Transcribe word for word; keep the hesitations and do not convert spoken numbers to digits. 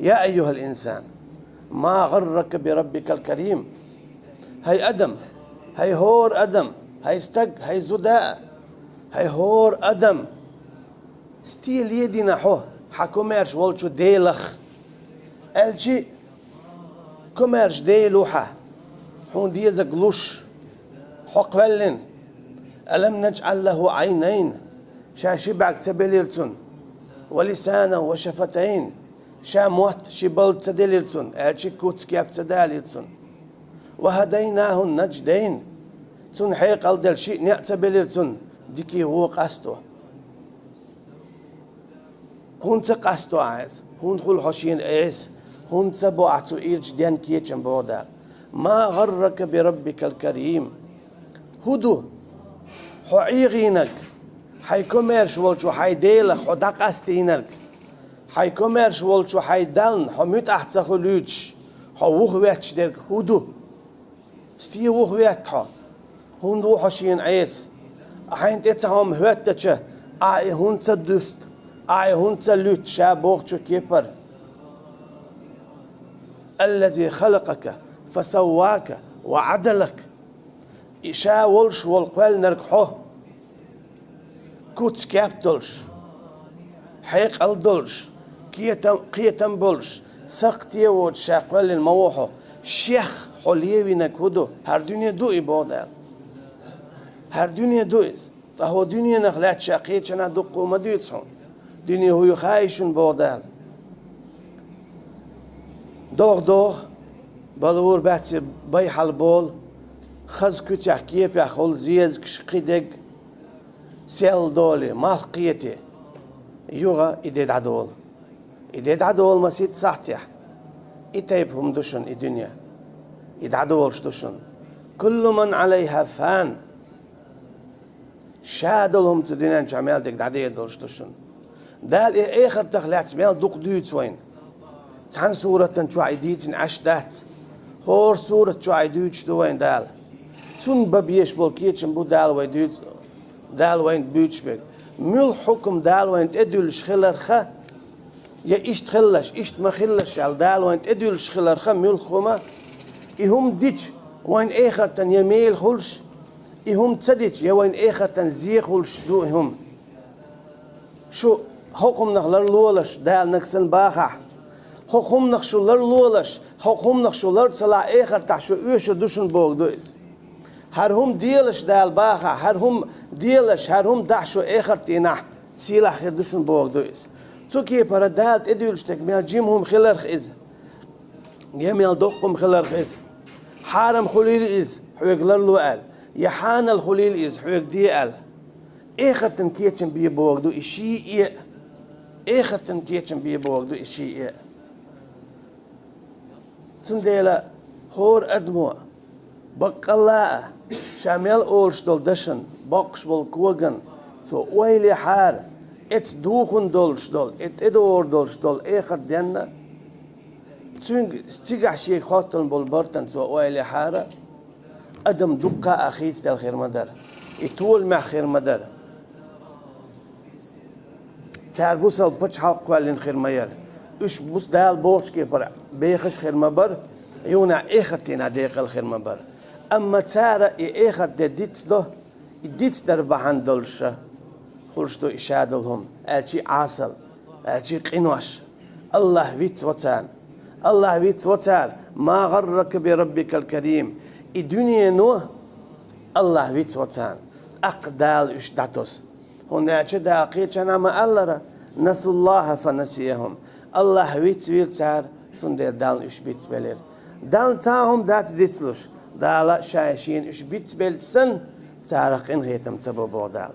يا أيها الإنسان ما غرك بربك الكريم. ХӀай адам, хӀай хӀора адам, хӀай стаг, хӀай зуда, хӀай хӀора адам. Стен ледина хьо хьа комаьрша волчу Делах? Аьлчи, комаьрша Дела ву хьан, хьуна дезаг луш, хьо кхоьллина. ألم نجعل له عينين, ша ши бӀаьрг ца белира цунна, ولسانا وشفتين, ша мотт, ши балд ца делира цунна, аьлчи куц-кеп ца далийра цунна. وهديناه النجدين, цунна хьекъал делла шиъ некъ ца белира цунна, дикий вон къасто. ХӀунда ца къасто ахь иза? ХӀунда хуьлу хьо шена Ӏеса? ХӀунда ца бо ахь цу ирча денна кечам, боху Дала? ما غرك بربك الكريم. ХӀун ду хьо Ӏехийнарг, хьайн комаьрша волчу хьайн Делах хьо дӀакъастийнарг, хьайн комаьрша волчу хьайн Дална хьо муьтӀахь ца хуьлуьйтуш, хьо вухаветташ дерг хӀун ду? Стен вухаветта хьо? ХӀунда ву хьо шена Ӏеса? Ахь хьайна тӀе цхьа хӀума хӀоьттича, ахь и хӀунда ца дуьсту, ахь и хӀунда ца луьтту ша бохучу кепара? الذي خلقك فسواك وعدلك. И ша волуш волу кхоьллинарг хьо, куц-кеп долуш, хьекъал долуш, кетам, кхетам болуш, сакхте а воцуш ша кхоьллина ма ву хьо. Шех хьо левинарг хӀун ду? ХӀара дуьне ду и, боху Дала. ХӀара дуьне ду иза. Ткъа хӀокху дуьненах лаьцна ша кхечанхьа дуккха а ма дуьйцу хьуна. Дуьне хӀун ю хаьий шуна, боху Дала. ДогӀа-догӀа, балур баьцци бай хьалаболу, хаза куьцехь кепехь хуьлу зезагаш, кхидерг, сел долий, малх кхетий, юха и де дӀадолу. И де дӀадолу масийтта сахьтехь. И тайпа хӀума ду шуна и дуьне. И дӀадолуш ду шуна. كل من عليها فان. Ша долу хӀума цу дуьнен чохь мел дерг дӀадер долуш ду шуна. Дала и эхартах лаьцна мел дукха дуьйцу вайна. Цхьана суратан чохь и дийцина Ӏаш дац. ХӀора сурат чохь и дуьйцуш ду вайна Дала. Цунна бан безаш болу кечам бу Дала вай дуьйцу, Дала вайна буьйцуш берг. Муьлха хьукам Дала вайна тӀедуьллуш хиларха, я иштта хилалаш, иштта ма хилалаш аьлла, Дала вайна тӀедуьллуш хиларха муьлха хӀума, и хӀума дича, вайна эхартан я мела хуьлуш, и хӀума ца дича, я вайна эхартан зе хуьлуш ду и хӀума. Шу хӀокху хӀуманах ларлолаш, Дала нагахь санна бахахь, хӀокху хӀуманах шу ларлолаш, хӀокху хӀуманах шу лар ца лахь, эхартахь шу оьшур ду шуна, бохург ду иза. ХӀара хӀума делаш Дала бахахь, хӀара хӀума делаш, хӀара хӀума дахь шу, эхарт дийнахь сийлахь хир ду шуна, бохург ду иза. Цу кепара Дала тӀедуьллуш дерг мел жима хӀума хиларх иза, я мел доккха хӀума хиларх иза. Хьарам хуьлийла иза, хьоьга ларло аьлла, я хьанал хуьлийла иза, хьоьга де аьлла. Эхартан кечам бе бохург ду и шиъ а. Эхартан кечам бе бохург ду и шиъ а. Цундела хӀора адамо, баккъалла а, ша мел олуш долу дашан, боккхуш болу коган, цо ойла яхьара, эца духун долуш долу, и тӀедогӀур долуш долу эхарт денна, цуьнга цигахь шега хоттун болу бартан цо ойла яхьара, адам дуккха а хийцаделла хир ма дара, и толамехь хир ма дара. Цара бусалба пачхьалкх кхоьллина хир ма яра. Уьш бус-, Дала бохучу кепара бехаш хир ма бара, юханехь эхартийнахь декъала хир ма бара. Амма цара и эхарт де дицдо, и дицдар бахьана долуш хуьлуш ду и шадолу хӀума, аьлчи Ӏасал, аьлчи къинош. АллахӀ вицво царна. АллахӀ вицво цара, ما غرك بربك الكريم. И дуьнено АллахӀ вицво царна. ТӀаккха Дала уьш дӀатосу. ХӀунда аьлча Дала кхечанхьа ма-аллара: نسوا الله فنسيهم. АллахӀ вицвийра цара, цундела Далла уьш бицбелира. Далла цхьа а хӀума дац дицлуш, Дала Ша Шена уьш бицбелча санна, царах къинхетам ца бо, боху Дала.